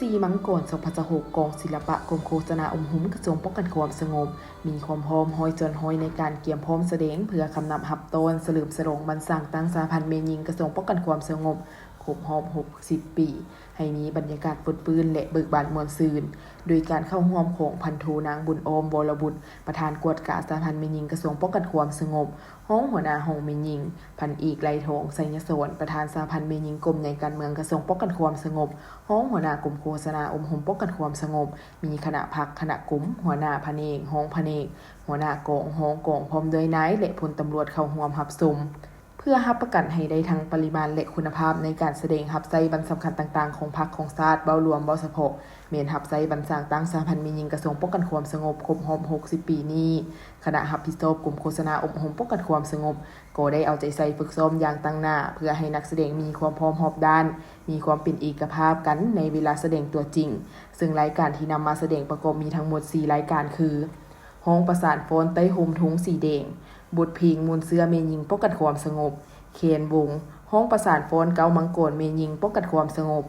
ສີ່ ມັງກອນ ສອງພັນຊາວຫົກ ກອງສິລະປະ ກົມໂຄສະນາອົບຮົມ ກະຊວງປ້ອງກັນຄວາມສະຫງົບ ມີຄວາມພ້ອມຮ້ອຍສ່ວນຮ້ອຍໃນການກຽມພ້ອມສະແດງ ເພື່ອຄຳນັບຮັບຕ້ອນສະເຫຼີມສະຫຼອງວັນສ້າງຕັ້ງສະຫະພັນແມ່ຍິງກະຊວງປ້ອງກັນຄວາມສະຫງົບ ຄົບຮອບຫົກສິບປີ ໃຫ້ມີບັນຍາກາດຟົດຟື້ນ ແລະ ເບີກບານມ່ວນຊື່ນ ໂດຍການເຂົ້າຮ່ວມຂອງພັນໂທ ນາງ ບຸນອ້ອມ ວໍລະບຸດ ປະທານກວດກາສະຫະພັນແມ່ຍິງກະຊວງປ້ອງກັນຄວາມສະຫງົບ, ຮອງຫົວໜ້າຫ້ອງແມ່ຍິງ, ພັນເອກ ໄລທອງ ໄຊຍະສອນ ປະທານສະຫະພັນແມ່ຍິງກົມໃຫຍ່ການເມືອງກະຊວງປ້ອງກັນຄວາມສະຫງົບ, ຮອງຫົວໜ້າກົມໂຄສະນາອົບຮົມປ້ອງກັນຄວາມສະຫງົບ, ມີຄະນະພັກ, ຄະນະກົມ, ຫົວໜ້າພະແນກ, ຮອງພະແນກ, ຫົວໜ້າກອງ, ຮອງກອງ ພ້ອມດ້ວຍນາຍ ແລະ ພົນຕຳຫຼວດເຂົ້າຮ່ວມຮັບຊົມ. ເພື່ອຮັບປະກັນໃຫ້ໄດ້ທັງປະລິມານ ແລະ ຄຸນນະພາບໃນການສະແດງຮັບໃຊ້ວັນສຳຄັນຕ່າງໆຂອງພັກຂອງຊາດ ເວົ້າລວມເວົ້າສະເພາະ ແມ່ນຮັບໃຊ້ວັນສ້າງຕັ້ງສະຫະພັນແມ່ຍິງກະຊວງປ້ອງກັນຄວາມສະຫງົບ ຄົບຮອບຫົກສິບປີນີ້, ຄະນະຮັບຜິດຊອບກົມໂຄສະນາອົບຮົມປ້ອງກັນຄວາມສະຫງົບ ກໍໄດ້ເອົາໃຈໃສ່ຝຶກຊ້ອມຢ່າງຕັ້ງໜ້າ ເພື່ອໃຫ້ນັກສະແດງມີຄວາມພ້ອມຮອບດ້ານ, ມີຄວາມເປັນເອກະພາບກັນໃນເວລາສະແດງຕົວຈິງ, ເຊິ່ງລາຍການທີ່ນຳມາສະແດງປະກອບມີທັງໝົດສີ່ລາຍການຄື ຮ້ອງປະສານຟ້ອນໃຕ້ຮົ່ມທຸງສີແດງ, ບົດເພງມ່ວນເຊື້ອແມ່ຍິງປ້ອງກັນຄວາມສະຫງົບ, ແຄນວົງ, ຮ້ອງປະສານຟ້ອນເກົ້າມັງກອນແມ່ຍິງປ້ອງກັນຄວາມສະຫງົບ.